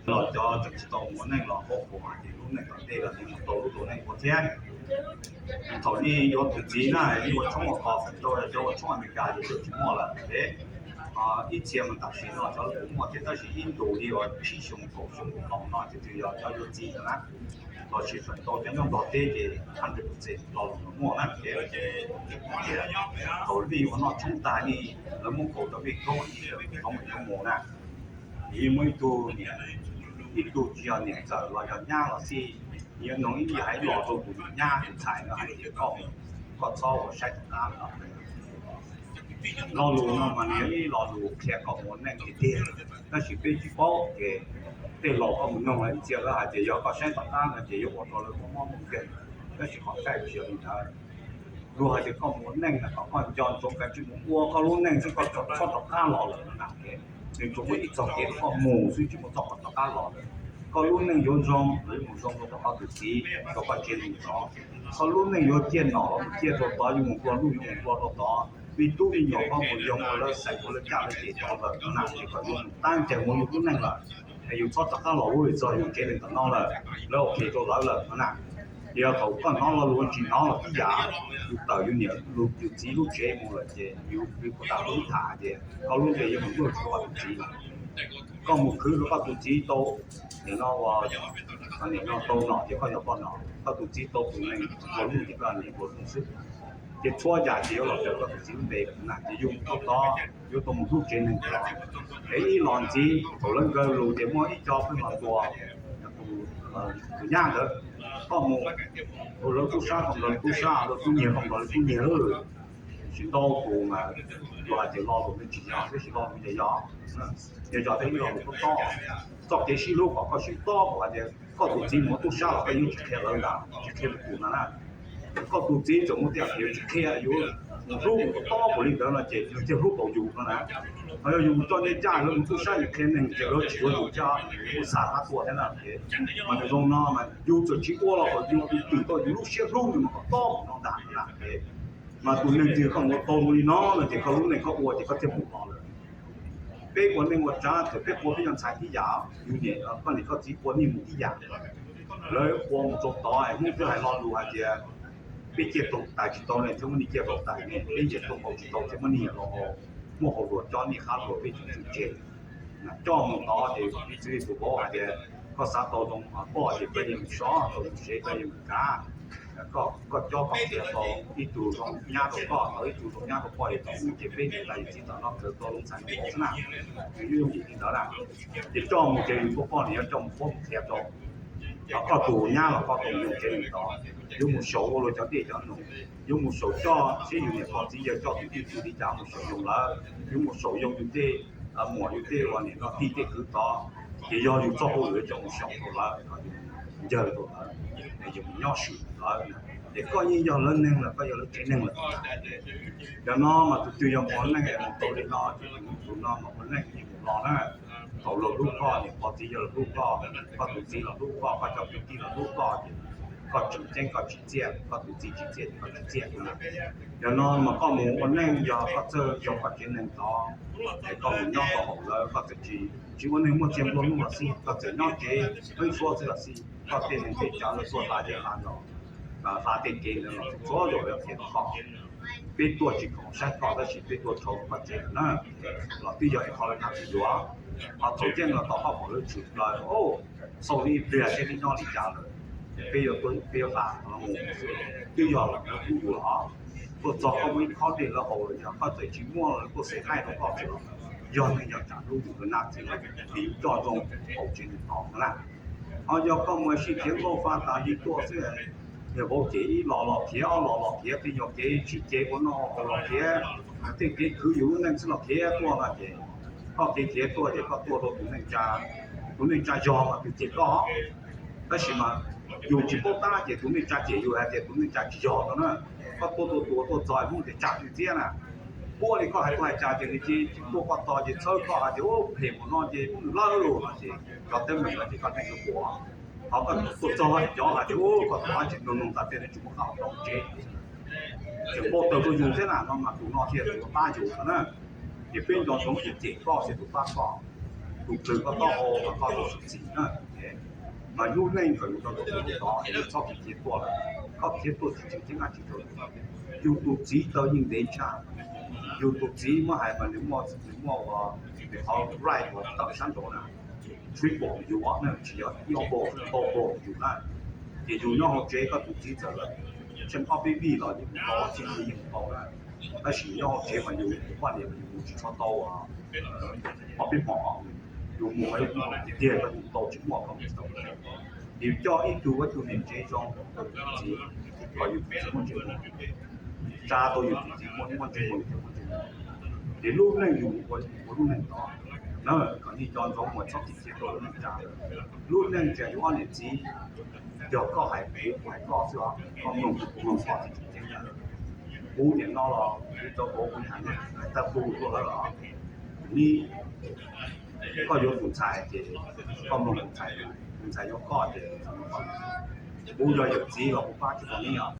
Los cov tseem tsis tau mus ua neej los paub qhov hais tias lub neej tom ntej los yeej mus tau lub tus neej ua thiab. Thaum nej yuav tus txiv na, nej ua tshoob ua kos feem ntau cov ua tshoob Amelikas ces twb tsis muaj lawm. Ib txhia mas tam sim no cov lub muaj thiab, tab sis ib ntus li uas tsib xyoo kaum xyoo kaum no ces twb yog cov yuav txiv lawm na. Los sis feem ntau cov nyob Nplog teb ces hundred percent lo lus muaj na. Thaum nej ua noj tshoob tag nej, lawv muab kaus rau nej khaub, nej cov mus na, yeej muaj ib tug, ib tug tsis yog niam ntxawm los yog nyab los xij, yuav nug ib yam hais los rau tus nyab tus ntxhais no hais tias koj, koj txhob ua saib tom qab no. Lo lus no mas nws yog ib lo lus qhia koj mus ua neej tiag tiag, tab sis peb tsis paub ces tej laus koj mus noog lawv ntxias lawv hais tias yog koj saib tom qab no ces yuav ua rau lawv muaj mob muaj nkeeg, tab sis qhov tseeb tsis yog li ntawd. Luag hais tias koj mus ua neej no kom koj nco ntsoov kom tsis mus ua koj lub neej xwb, koj txhob rov qab los lawm no na. Nws tsuas muaj ib txoj kev rau koj mus xwb, tsis muaj txoj qhov rov qab los lawm. Koj lub neej yuav zoo los yuav mus zoo rau tom koj tus txiv, rau koj tsev neeg tod. Koj lub neej yuav ciaj nom los mus ciaj rau tod, yuav mus nplua nuj yuav mus nplua rau tod, me tub me nyuam koj mus yoo ua lawv xeem ua lawv caj lawv ces tod lawm no na, ces koj yuav mus tab ncas mus yus lub neej lawm, es yus txhob rov qab los lub txog yus tsev neeg tom no lawm, lawv ua ke rau lawv lawm no na. Yog thaum koj hnov lo lus tsis hnov los tib yam, yus tawm yus niam yus txiv lub tsev mus lawm ces yus puas tas lub tham tias koj lub npe yuav mus ntuj rau koj tus txiv lawm. Koj mus khwv rau koj tus txiv tau, nim no ua, nim no tau nom ces koj yog poj nom, koj tus txiv tau tus neeg ua lub ces koj niam ua lub xwb. Ces txhua yam ces yuav los raws koj tus txiv lub npe na, ces yus mus tau tod yuav tau mus hlub tsev neeg tod. Es ib los ntxiv thaum lawv nkawg lus ces muaj ib co pheej los ntuas tus nyab ntawd, koj mus ua lawv tub sab koj nrog lawv tub sab, lawv tub nyiag koj nrog lawv tub nyiag lawm. Tsis tau tus mas luag hais tias lo lus nws tsis yog, tab sis lo lus yog yog, yog yog tej ib lo lus tob tob. Txoj kev sib hlub kom koj sib tob kom hais tias koj tus txiv mus ua tub sab los koj yeej tsis qhia lawv ntag, tsis qhia lawv tus no na. Koj tus txiv txawm muaj tej yam yuav tsis qhia, yuav mus hlub mus tob mus li ntawd no ces nws thiaj hlub tau yus no na. Ho yog yus mus coj nej caj lawv mus tub sab yus qhia neeg ces lawv tsis yuav yus coj, yus xa qab tua thiab na. Mas nws zoo no mas yus txawm tsis ua los kom yus twm tau yus lub siab hlub nws mas kom tob mus no ntag na. Mas tus neeg twg koj mus ua tau li no no ces koj lub neej koj ua ces koj thiaj mus los lawm. Peb ua neej ua tsav txawm peb ua peb yog ntxhais tib yam, yus niam koj niam koj txiv ua nej mus tib yam. Lawv ua mus txog tod es Hmoob twb hais lo lus hais tias peb ciaj toog tais tsis tau ne thiaj muab nej ciaj toog tais ne, peb nyiam toog haus tsis tau thiaj muab nej nyiam los haus, muab hauv luag cob nej qab luag peb tsis tswm tseg. Coj mus tod ces piv txwv tus vauv hais tias koj xav tau zoo poj ces koj yeej mus sov, tau zoo sev koj yeej mus kav. Koj cob koj qhia tau ib tug zoo nyab rau koj, tau ib tug zoo nyab rau poj es thaum ub ces peb niam tais yawm txiv tom no kawg tau lub ntxhais vauv xwb na. Nws yooj yooj yim li ntawd na. Ces coj mus ces yus tus poj niam yuav coj mus qhuab mus qhia rau koj tus nyab los koj tus nyoog tsev neeg tod, yuav mus xyaum ua luag cov dej cov num, yuav mus xyaum coj seb yus niam pog txiv yawg coj tus twj ywm li cas mus xyaum yoo lawv, yuav mus xyaum yoo yus tej muam yus tej uas niam no tij tej kwv tod, ces yog yus txoj hauj lwm coj mus xyaum rau lawv kom yus ncawg rau lawv, yus mus nyob swm lawv, ces koj yeej yog lawv neeg lawm, koj yog lawv tsev neeg lawm. Yog no mas tus twg yog mus ua neej mus tau li no ces tus no mas ua neej yeej mus los na. Thaum luag hlub koj, niam pog txiv yawg los hlub koj, koj tus txiv los hlub koj, koj cov kwv tij los hlub koj ces koj tseem ceeb koj tsis txiaj, koj tus txiv tsis txiaj ces koj tsis txiaj na. Yog no mas koj mus ua neej yog koj txawj yog koj tsev neeg tod, es koj mus nyob tau hauv lawv, koj txawm tsis ua neeg muaj txiag nplua nuj los xij, koj txawm nyob tsev pheeb suab xwb los xij, koj tej neeg tej tsav lawv tuaj hla tej hla no, hla tej kev ntawd los txhua zaus lawv qhia rau koj. Peb tuaj tsis khoom saib koj tab sis peb tuaj dhau koj tsev lawm na, los twb yog ib qho lawv hnav tsis yuav. Ho thaum yeej los tau koj pom lawv tshwm plaws, xauj li ib pliag seb neb nyob li cas lawm, peb yuav, peb yuav hla no mus xwb. Twb yog lawv pub yus los, tuaj txog koj muaj ib khob dej lawv haus los yog koj txawm tsis muaj los lawv tuaj xev qaib rau koj xwb los, yog neeg yog tsav hlub yus lawv na txiv lawv, ces yus coj zoo haus tsev neeg tod na. Ho yog koj mus sib khiav nkauj fa tas li tuaj xwb, niag vauv ces ib los los khiav, ob los los khiav, tej nyuag kev sib cev ua noj haus los khiav, tej kev khwv yus lub neej xwb los khiav tuaj no ces, koj kev khiav tuaj ces koj tuaj rau tus neej tsa, tus neej tsa yog mas tus cem koj. Tab sis mas yus tsis paub tab ces tus neej tsa cem yus hais tias tus neej tsa tsis yog no na. Koj tuaj tuaj tuaj tuaj txog Hmoob tias tsa twj txiab na, puab li koj hais tuaj hais cas ces nws cia li tuaj koj tog ces txhawb koj hais tias ub phem mus no ces muab nws lawb los no ces cov teeb meem no ces koj neej yuav puas. Ho koj tuaj txog cov hais tias ub koj tus dab tsi nug nug tas tias nws tsis muaj qab hau plooj tsev, tseem npau taws rau yus thiab na no mas tus no thiaj tus pab yus no na. Ces peb nco ntsoov tus cem koj thiab tus pab koj. Tus kws koj taub hau mas koj tau sib txim na. Mas lub neej kom yus tau tus kws tod es yus txhob khiav tuaj lawm, koj khiav tuaj tsis tseem ceeb dab tsi rau yus. Yus tus txiv tau yeej ntev tshaj. Yus tus txiv muab hais mas nws muaj, nws muaj ua, nws qhov right uas tawm sab nraud na, triple yus ob neeg, tsis yog ib ob npaug, ntau npaug yus na. Ces yus nyob hauv tsev koj tus txiv txawm lawm, tsheej ob peb vij los yus tau, txij li yeej tau na. Tab sis nyob hauv tsev mas yus tus poj niam mas yus mus tsis tshua tau ob peb hmo, yus mus tiag tiag rau yus tau tsis muaj kom mus tau. Yus coj ib tug ua tus niam tsev zoo rau yus tus txiv, kom yus tus txiv muaj ntsej muag, tsa tau yus tus txiv muaj, muaj ntsej muag, yus muaj ntsej muag. Ces lub neej yus ua, ua lub neej tod na, kom nej cov ntxoov muas txhob txim txiaj tuaj lub neej tsa. Lub neej tsa yus ob niam txiv, yog koj hais pem kuv hais koj xwb os, koj mloog kuv mloog koj tsis tseem ceeb na. Kuv niam no los kuv tau kuv kuv niam hais, hais tag kuv tuaj lawm los, nib, koj yuav tus ntxhais ces koj mloog tus ntxhais, tus ntxhais yuav koj ces kuv yog yawm txiv los kuv pab tsis tau neb os.